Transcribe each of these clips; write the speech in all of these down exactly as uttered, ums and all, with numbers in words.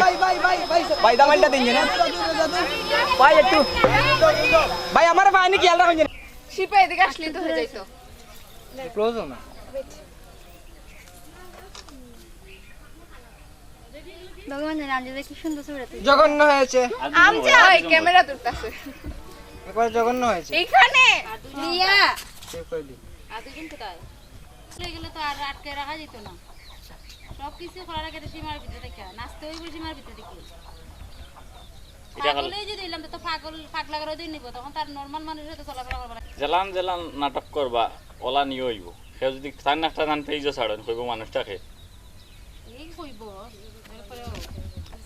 ভাই, ভাই, ভাই, ভাই, ভাই, দামালটা দিন না। ভাই, একটু। ভাই, আমার পানি খেয়াল রাখুন। শিপা এদিকে আসলে তো হয়ে যাইতো। ক্লোজ হও না। ভগবান জানে, আমি যে কি সুন্দর ছবিটা তুলছি। জঘন্য হয়েছে। আমি যে ওই ক্যামেরা তুলতাছে। একবার জঘন্য হয়েছে। এখানে নিয়া। কে কইলি? আর দুজন কোথায়? চলে গেলে তো আর আটকে রাখা যেত না। সব কিছু করার আগে তো সীমার ভিতরে থেকে, নাচতে হইব সীমার ভিতরে থেকে। এটা হলো পাগল হয়ে যদি হইলাম, তো, তো পাগল, পাগলা করে দিন নিব, তখন তার নরমাল মানুষের তো চলাফেরা করবে না। জেলান জেলান নাটক করবা, ওলা নিয়ে হইব। কেউ যদি তার নাকটা জান পেয়ে ছাড়েন, কইব মানুষটাকে। এই কইব, এরপরে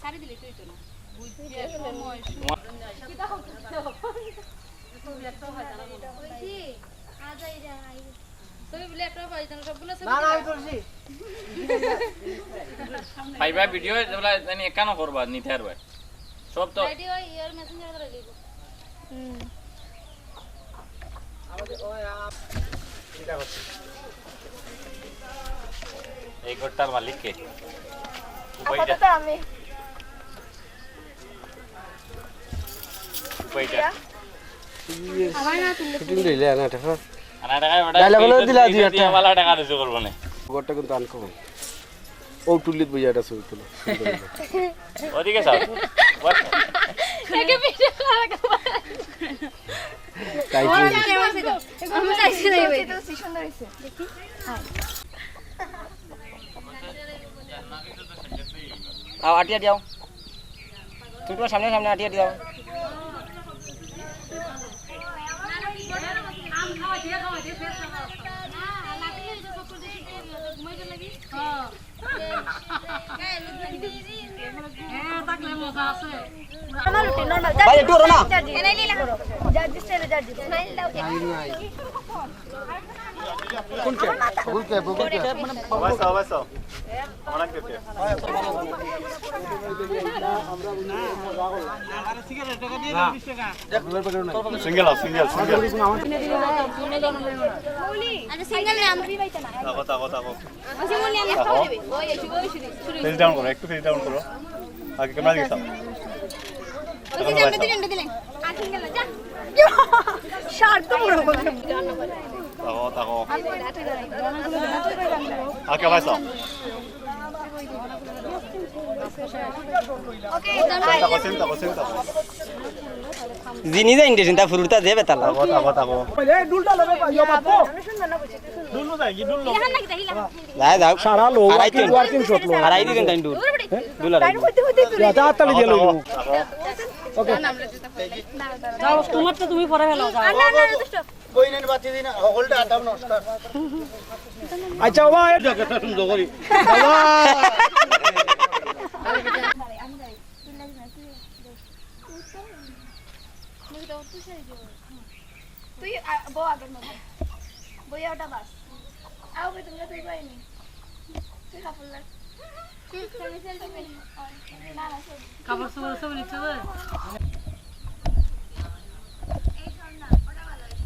সারি দিলে তুই তো না। বুঝতে সময়, সময়। কিতা হচ্ছে? ওই যে, আজ আই রে, আই। পাইবা ভিডিও, যেগুলা জানি একানো করবা, নিতে পারবা। সব তো ভিডিও ইয়ার মেসেঞ্জার ধরে লিখো। হুম। এই ঘরটার মালিক কে? উপায়টা? আপাতত আমি। উপায়টা? আমার না তুললে শুটিং দিলে না, টাকা। আনা টাকা বেটা, ডায়লগ হলো দিলা দুই হাজার টাকা। বালা টাকা দিতে করবো না। ঘরটা কিন্তু আনকমন। ও টুলিত বইয়া একটা ছবি তুলো। ওদিকে যাও। একে পিছে লাগা। তাই কি? আমি চাইছি না এবার। সুন্দর হইছে। দেখি। আও, আটি আটি আও। তুমি তোমার সামনে সামনে আটি আটি যাও। ভাই, একটু ওরো না। কোন ক্যাপ? কোন ক্যাপ? কোন ক্যাপ? সিঙ্গেল আও, সিঙ্গেল, সিঙ্গেল। আচ্ছা, সিঙ্গেল না, আমরা থাকো, থাকো, থাকো। ফেস ডাউন করো, একটু ফেস ডাউন করো। আগে ক্যামেরা দিকে চাও। শার্ট তো পুরো। থাকো, থাকো। আগে ভাই চাও। চিন্তা করো, চিন্তা করো। জিনি যাই ইন্ডে চিন্তা ফুরুতা দেবে তালা। থাকো, থাকো, থাকো। এই ডুলটা লবে ভাই, বাবা। যাই যাও। সারা লো, হারাই দিন। ওয়ার্কিং শট লো। হারাই দিন তাই ডুল। ডুল হারাই দিন। ইয়া, তা হাততালি দিয়ে লইব। ওকে। যাও, তোমার তো তুমি পরে ফেলো, যাও। কই নেন বাতি দিন, হকলটা আদাব নমস্কার। আচ্ছা, বাবা, এই জায়গাটা সুন্দর করি। বাবা। তুই, আ, বউ আগের মতো। বইয়া ওটা বাস। আও বে, তোমরা তো এবারে নি। তুই কাপড় লাগ। হুম, আমি সেলফি নিই। না, না, সেলফি। কাপড় চোপড় সব নিচ্ছে তো?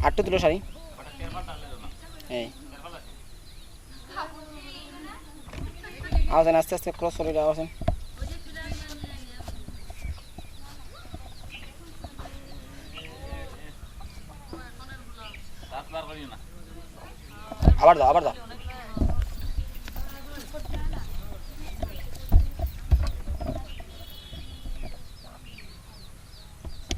আটটু তুলো শাড়ি। এই। আওয়াজ আস্তে আস্তে ক্রস করে আওয়াজ। আবার দাও, আবার দাও।